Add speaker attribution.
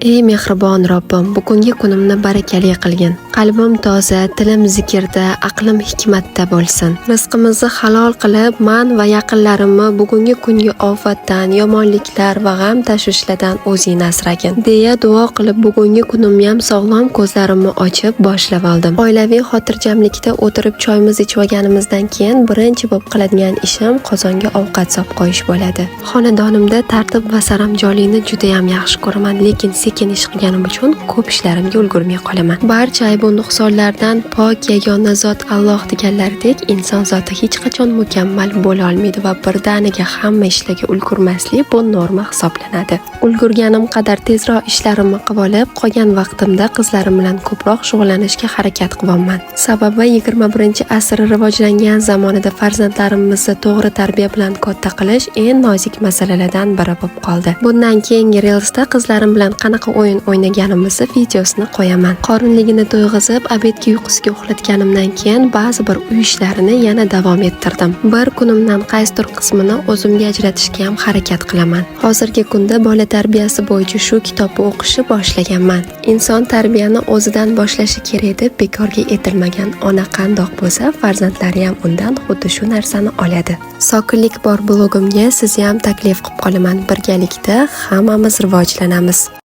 Speaker 1: Ey mehribon Robbim, bugungi kunimni barakali qilgin. Qalbim toza, tilim zikrda, aqlim hikmatda bo'lsin. Rizqimizni halol qilib, man va yaqinlarimni bugungi kungi ofatdan, yomonliklar va g'am tashvishlardan o'zing asragin, deya duo qilib, bugungi kunimni ham sog'lom ko'zlarimni ochib boshlab oldim. Oilaviy xotirjamlikda o'tirib choyimiz ichib olganimizdan keyin birinchi bo'lib qiladigan ishim qozonga ovqat solib qo'yish bo'ladi. Xonadonimda tartib va saramjonlikni juda ham yaxshi ko'raman, lekin sekin ish qilganim uchun ko'p ishlarimga ulgurmay qolaman. Barcha aybu nuqsonlardan pok yagona zot Alloh deganlaridek, inson zoti hech qachon mukammal bo'la olmaydi va birdaniga hamma ishlarga ulgurmaslik bu norma hisoblanadi. Ulgurganim qadar tezroq ishlarimni qilib olib, qolgan vaqtimda qizlarim bilan ko'proq shug'ullanishga harakat qilyapman. Sababi 21-asr rivojlangan zamonida farzandlarimizni to'g'ri tarbiya bilan katta qilish eng nozik masalalardan biri bo'lib qoldi. Bundan keyingi reelsda qizlarim bilan qanaqa o'yin o'ynaganimizni videosini qo'yaman. Qorinligini to'yg'izib, обед ga uyqusiga uxlatganimdan keyin ba'zi bir uy ishlarini yana davom ettirdim. Bir kunimdan qaysidir qismini o'zimga ajratishga ham harakat qilaman. Hozirgi kunda bola tarbiyasi bo'yicha shu kitobni o'qishni boshlaganman. Inson tarbiyani o'zidan boshlashi kerak deb bekorga aytilmagan. Ona qandoq bo'lsa, farzandlari ham undan xuddi shu narsani oladi. Sokinlik bor blogimga sizni ham taklif qilib qolaman. Birgalikda hammamiz rivojlanamiz.